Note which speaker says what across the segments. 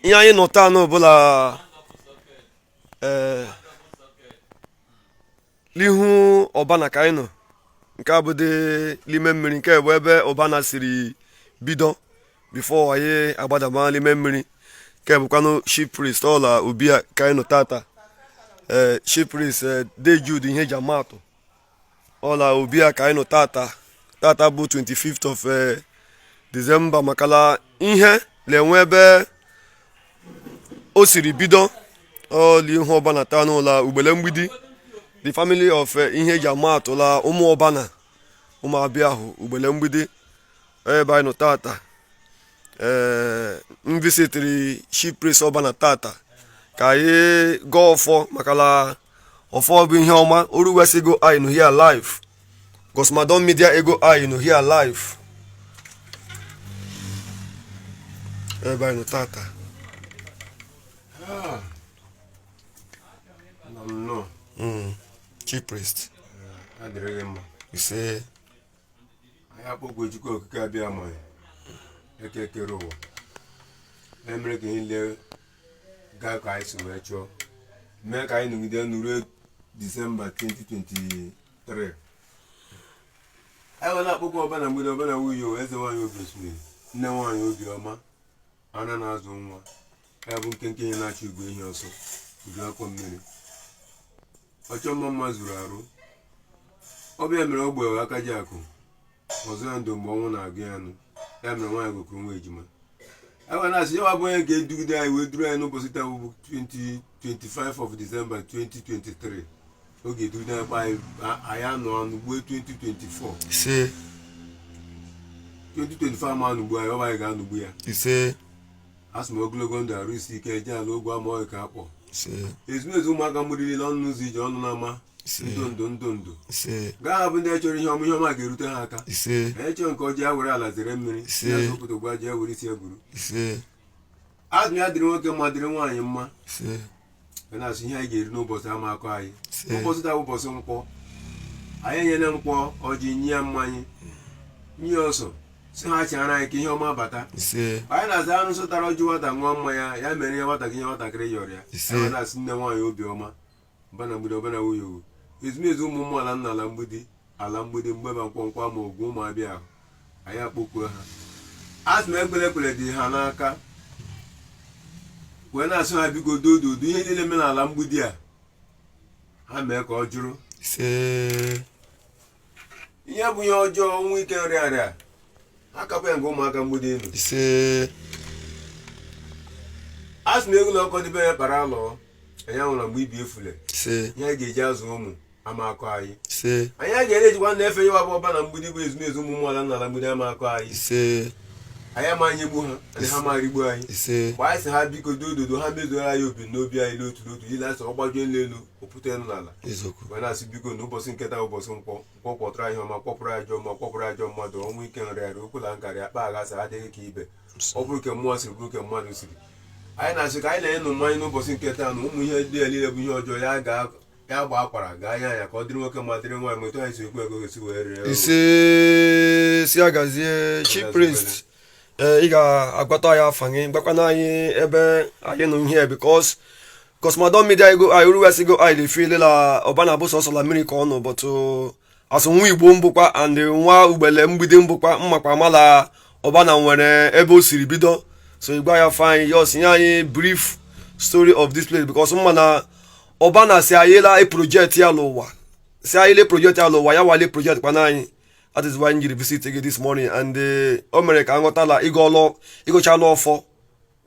Speaker 1: Ihe anyị nọ taa n'ọbụla, ee, n'ihu ọbana ka anyị nọ. Nke a bụ dị n'ime mmiri, nke bụ ebe ọbana siri bido before anyị agbadaba n'ime mmiri. Nke bụkwanụ chief priest ọla obi a ka anyị nọ tata. Ee, chief priest De Jude ihe eji ama atụ ọla obi a ka anyị nọ tata. Tata bụ 25th of December, makala ihe na-enwe ebe o siri bido ọla ihu ọbana taa n'ụlọ ugbele mgbidi, the family of ihe eji ama atụ la ụmụ ọbana, ụmụ abịa ahụ ugbele mgbidi, ebe anyị nọ tata. Ee, m visitiri chief priest ọbana tata ka anyị gọọ ọfọ, makala ọfọ bụ ihe ọma. Oruwesigo anyị nọ here live, Gosmadon Media ego anyị nọ here live, ebe anyị nọ tata.
Speaker 2: Nna m nnọọ.
Speaker 1: Chief priest.
Speaker 2: Adịrịghị mma.
Speaker 1: Ise.
Speaker 2: Anyị akpọkwu Chukwu Okike abịa ma eke kere ụwa emere ka ihe niile gaa ka anyị si wee chọọ, mee ka anyị nọgide nụrụ Disemba 2023. Anyị wee na-akpọkwu ọbana mgbidi, ọbana nwunye, eze nwaanyị obi osimiri, nne nwaanyị obiọma, ana na-azụ nwa ya bụ nkenke ihe na-achọ igwe ehi ọsọ uju akọ mmiri, ọchọ mma mma zuru arụ. Ọbịa mere ogbe aka ji akụ ọzọ ya ndụ mgbe ọnwụ na-agụ ya nụ. Ya mere nwaanyị gokuru nwa ejima. Ebe na-asị ya bụ onye ga-edugide anyị wee duru anyị n'ụbọchị taa bụ 2025 of December 2023. Oge edugide anyị kpa anyị, anyị anọ anụ gbuo 2024.
Speaker 1: Ise.
Speaker 2: 2025 ma anụgbu anyị, ọ bụ anyị ga-anụgbu ya.
Speaker 1: Ise.
Speaker 2: A sị m ogologo ndụ, arụ isi ike, eje ala ogwu ama ọyị ka akpọ.
Speaker 1: Ise.
Speaker 2: Ezumezu ụmụaka mgbidi niile, ọnụ ụzọ ije ọnụ n'ama.
Speaker 1: Ise.
Speaker 2: Ndụ ndụ ndụ ndụ.
Speaker 1: Ise.
Speaker 2: Gaa ha bụ ndị chọrọ ihe ọma, ihe ọma ga-erute ha aka.
Speaker 1: Ise.
Speaker 2: Onye chọrọ nke ọjọọ, ya were ala zere mmiri.
Speaker 1: Ise.
Speaker 2: Ya zọpụta gwa ji ya were isi ya buru.
Speaker 1: Ise.
Speaker 2: Azụ ya dịrị nwoke mma, dịrị nwaanyị mma.
Speaker 1: Ise.
Speaker 2: Ga na-asị ihe anyị ga-eri n'ụbọchị ama akọ anyị.
Speaker 1: Ise.
Speaker 2: Ụbọchị taa bụ ụbọchị nkwọ. Anyị enyela nkwọ ọjị, nye ya mmanya, nye ya ọsọ, si ha chara anyị ka ihe ọma bata.
Speaker 1: Ise.
Speaker 2: Anyị na-asa anụ sụtara ọjị, nwata ṅụọ mmanya ya mere ihe nwata gị, ihe nwatakịrị yọrọ ya.
Speaker 1: Ise.
Speaker 2: Anyị na-asị nne nwaanyị obiọma, mbana mgbidi, ọbana nwunye owu, ezumezu ụmụ mmụọ ala nna, ala mgbidi, ala mgbidi mgbeba, nkwọnkwọ ama ogwu, ụmụ abịa ahụ, anyị akpọkuo ha. Asị m ekpere, ekpere dị ha n'aka, wee na-asị ha biko dododo ihe niile mere n'ala mgbidi a, ha mee ka ọ jụrụ.
Speaker 1: Ise.
Speaker 2: Ihe bụ ihe ọjọọ, ọnwụ ike, nrịanrịa, ha kapụ ya nke ụmụaka mgbidi elu.
Speaker 1: Ise.
Speaker 2: A sị na egwu na ọkọ dịbe ya kpara alọ anyị anwụrụ mgbe ibi efule.
Speaker 1: Ise.
Speaker 2: Ihe anyị ga-eji azụ ụmụ ama akọ anyị.
Speaker 1: Ise.
Speaker 2: Anyị a ga-ejikwa na-efe ya bụ ọba na mgbidi bụ ezumezu ụmụ mmụọ ala nna, ala mgbidi ama akọ anyị.
Speaker 1: Ise.
Speaker 2: Anyị ama anyegbu ha, anyị ha ma rigbu anyị.
Speaker 1: Ise.
Speaker 2: Mgbe anyị sị ha biko dododo, ha mezuoro anyị obi n'obi anyị n'otu n'otu ile asị ọ gbajuo elu elu opụta elu n'ala.
Speaker 1: Eziokwu.
Speaker 2: Wee na-asị biko na ụbọchị nke taa, ụbọchị nkwọ, nkwọ kpọtụrụ anyị ọma, kpọpụrụ ajọ mma, kpọpụrụ ajọ mmadụ, ọnwụ ike, nrịarịa, okwu na nkarị akpa aghasa adịghị ka ibe. Ọ bụrụ ke mmụọ siri, bụrụ ke mmadụ siri, anyị na-asị ka anyị na-enụ mmanya n'ụbọchị nke taa na ụmụ ihe ndị a niile bụ ihe ọjọọ ya ga ya gba akwara gaa anya anya ka ọ dịrị nwoke mma, dịrị nwaanyị ma etu anyị si ekwu ego ga-esi wee rịa.
Speaker 1: Ise, si agazie, chief priest. Ee, ị ga-agwata anyị afa gị, gwakwana anyị ebe anyị nọ ihe, because Gosmadon Media ego anyị ruwesigo anyị dey feel la ọbana bụ sọsọ la mmiri ka ọ nọ, but asụ nwa Igbo mbụkwa and nwa ugbele mgbidi mbụkwa mmakwa amala ọbana nwere ebe o siri bido. So ịgwa ya afa anyị, just nye anyị brief story of this place, because mma na ọbana si anyị la project ya n'ụwa, si anyị le project ya n'ụwa, ya wale project kwana anyị. That is why m jiri visit gị this morning and o mere ka nghọtala ịgọlọ ịgụchala ọfọ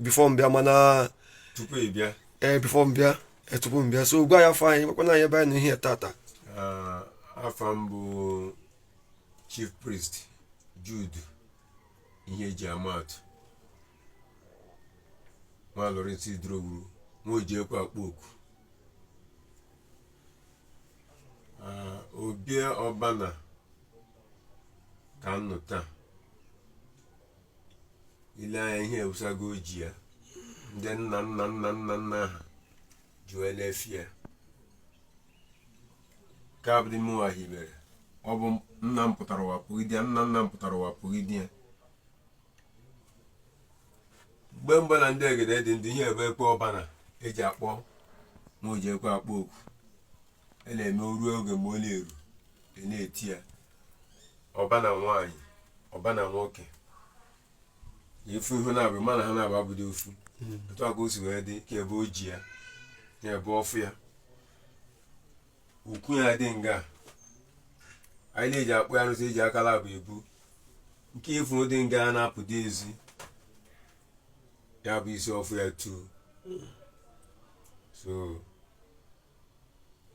Speaker 1: before m bịa, mana
Speaker 2: tupu ị bịa.
Speaker 1: Ee, before m bịa, ee, tupu m bịa. So gwa ya afa anyị, gwakwana anyị ebe anyị nọ ihe tata.
Speaker 2: Ah, afa m bụ chief priest Jude ihe eji ama atụ, nwa Lawrence Idrogwuru, nwa ojiekwe akpọ oku. Ah, obi ọbana ka m nọ taa. Ile anya ihe ewusago ji ya, ndị nna nna nna nna nna ha ji wee na-efi ya ka abụdị mụnwa hibere. Ọ bụ nna m pụtara ụwa pụgide ya, nna nna m pụtara ụwa pụgide ya. Mgbe mbụ na ndị egede dị ndụ, ihe ebe ekwe ọbana eji akpọ ma o ji ekwe akpọ oku e na-eme ruo oge mgbe ọ na-eru, e na-eti ya ọbana nwaanyị, ọbana nwoke. Ifu ihu na-abụ mana ha na-abụ abụdị ofu. Otu a ka o si wee dị ka ebe o ji ya na ebe ọfụ ya ukwu ya dị nga anyị na-eji akpụ ya arụsị eji akala abụ ebu nke ifu dị nga na-apụta ezi ya bụ isi ọfụ ya tu. So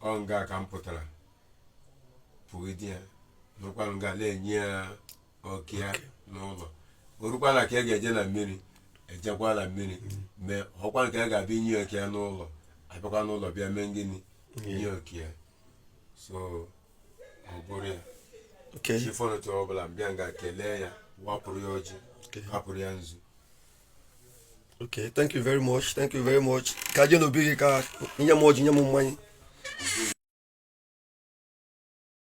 Speaker 2: ọ nga ka m pụtara pụgide ya nụkwa nga na-enye ya oke ya n'ụlọ orukwala ka e ga-eje na mmiri, ejekwala mmiri mee ọkwa nke a ga-abịa inye oke ya n'ụlọ, abịakwa n'ụlọ bịa mee gịnị, nye oke ya. So ọ bụrụ ya chifonụtụ ọbụla mbịa nga kelee ya, wapụrụ ya ọjị, hapụrụ ya nzu.
Speaker 1: Okay, thank you very much, thank you very much. Ka je n'obi gị ka nye m ọjị, nye m mmanya.